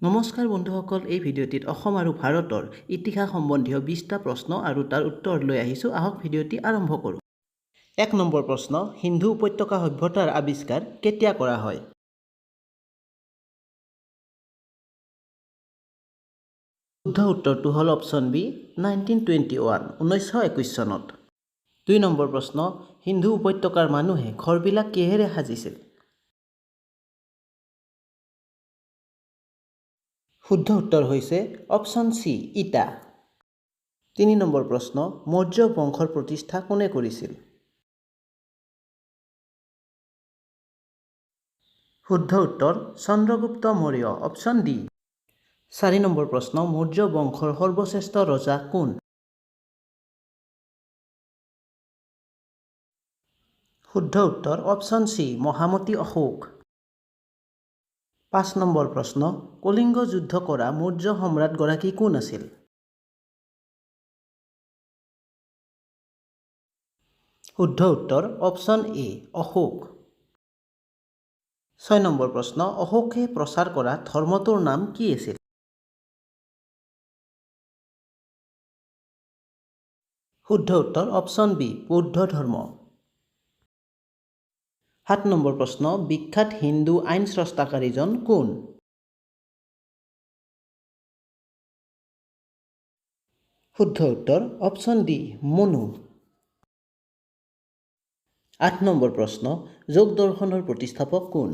নমস্কাৰ বন্ধুসকল, এই ভিডিঅ'টিত অসম আৰু ভাৰতৰ ইতিহাস সম্বন্ধীয় 20টা প্ৰশ্ন আৰু তাৰ উত্তৰ লৈ আহিছোঁ। আহক, ভিডিঅ'টি আৰম্ভ কৰোঁ। 1 নম্বৰ প্ৰশ্ন, সিন্ধু উপত্যকা সভ্যতাৰ আৱিষ্কাৰ কেতিয়া কৰা হয়? শুদ্ধ উত্তৰটো হ'ল অপশ্যন বি, 1921, 1921 চনত। 2 নম্বৰ প্ৰশ্ন, সিন্ধু উপত্যকাৰ মানুহে ঘৰবিলাক কিহেৰে সাজিছিল? শুদ্ধ উত্তৰ হৈছে অপশ্যন চি, ইটা। 3 নম্বৰ প্ৰশ্ন, মৌৰ্য বংশৰ প্ৰতিষ্ঠা কোনে কৰিছিল? শুদ্ধ উত্তৰ Chandragupta Maurya, option D. 4 number প্ৰশ্ন, মৌৰ্য বংশৰ সৰ্বশ্ৰেষ্ঠ ৰজা কোন? শুদ্ধ উত্তৰ অপশ্যন চি, মহামতি অশোক। 5 নম্বৰ প্ৰশ্ন, কলিংগ যুদ্ধ কৰা মৌৰ্য সম্ৰাটগৰাকী কোন আছিল? শুদ্ধ উত্তৰ অপশ্যন এ, অশোক। 6 নম্বৰ প্ৰশ্ন, অশোকে প্ৰচাৰ কৰা ধৰ্মটোৰ নাম কি আছিল? শুদ্ধ উত্তৰ অপশ্যন বি, বৌদ্ধ ধৰ্ম। 7 নম্বৰ প্ৰশ্ন, বিখ্যাত হিন্দু আইন স্ৰষ্টাকাৰীজন কোন? শুদ্ধ উত্তৰ অপশ্যন ডি, মনু। 8 নম্বৰ প্ৰশ্ন, যোগ দৰ্শনৰ প্ৰতিষ্ঠাপক কোন?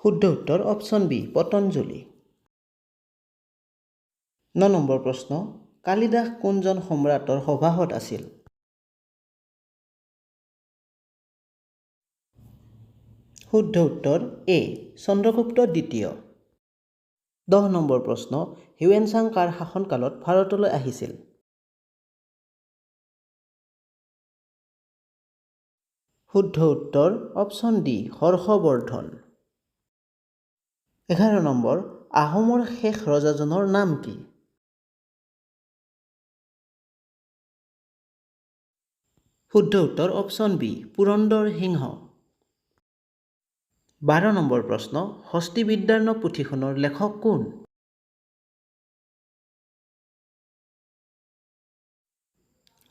শুদ্ধ উত্তৰ অপশ্যন বি, পতঞ্জলি। 9 নম্বৰ প্ৰশ্ন, কালিদাস কোনজন সম্ৰাটৰ সভাসদ আছিল? শুদ্ধ উত্তৰ এ, চন্দ্ৰগুপ্ত দ্বিতীয়। 10 নম্বৰ প্ৰশ্ন, হিউৱেনচাং কাৰ শাসনকালত ভাৰতলৈ আহিছিল? শুদ্ধ উত্তৰ অপশ্যন ডি, হৰ্ষবৰ্ধন। 11 নম্বৰ, আহোমৰ শেষ ৰজাজনৰ নাম কি? শুদ্ধ উত্তৰ অপশ্যন বি, পুৰন্দৰ সিংহ। 12 নম্বৰ প্ৰশ্ন, হস্তিবিদ্যাৰ্ণৱ পুথিখনৰ লেখক কোন?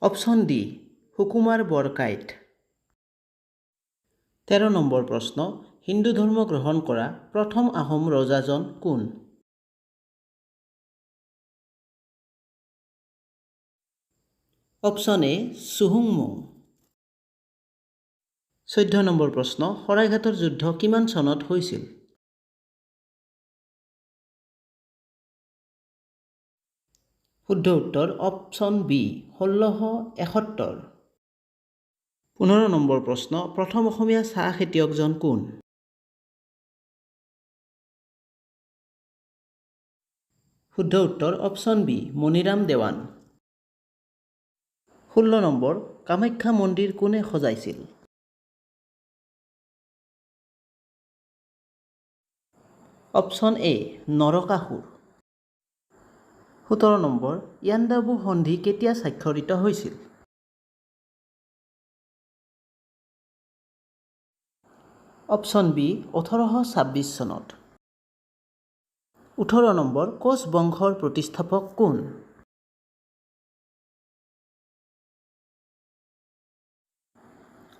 অপশ্যন ডি, সুকুমাৰ বৰকাইত। 13 নম্বৰ প্ৰশ্ন, হিন্দু ধৰ্ম গ্ৰহণ কৰা প্ৰথম আহোম ৰজাজন কোন? Option A, চুহুংমুং। 14 নম্বৰ প্ৰশ্ন, শৰাইঘাটৰ যুদ্ধ কিমান চনত হৈছিল? শুদ্ধ উত্তৰ অপশ্যন বি, 1671। 15 নম্বৰ প্ৰশ্ন, প্ৰথম অসমীয়া চাহ খেতিয়কজন কোন? শুদ্ধ উত্তৰ অপশ্যন বি, মণিৰাম দেৱান। 16 নম্বৰ, কামাখ্যা মন্দিৰ কোনে সজাইছিল? Option A, Narakasur. 17 নম্বৰ, ইয়াণ্ডাবু সন্ধি কেতিয়া স্বাক্ষৰিত হৈছিল? অপশ্যন বি, 1826 চনত। 18 নম্বৰ, কোচ বংশৰ প্ৰতিষ্ঠাপক কোন?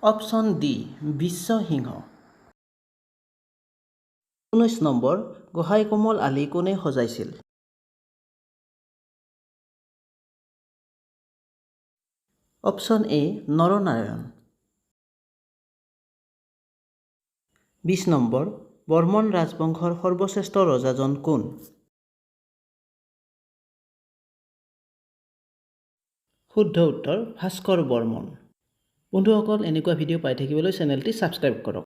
Option D, Biswasingha. 19 নম্বৰ, গোহাঁই কমল আলি কোনে সজাইছিল? Option A, Naranarayan. 20 নম্বৰ, বৰ্মন ৰাজবংশৰ সৰ্বশ্ৰেষ্ঠ ৰজাজন কোন? শুদ্ধ উত্তৰ ভাস্কৰ বৰ্মন। বন্ধুসকল, এনেকুৱা ভিডিঅ' পাই থাকিবলৈ চেনেলটি ছাবস্ক্ৰাইব কৰক।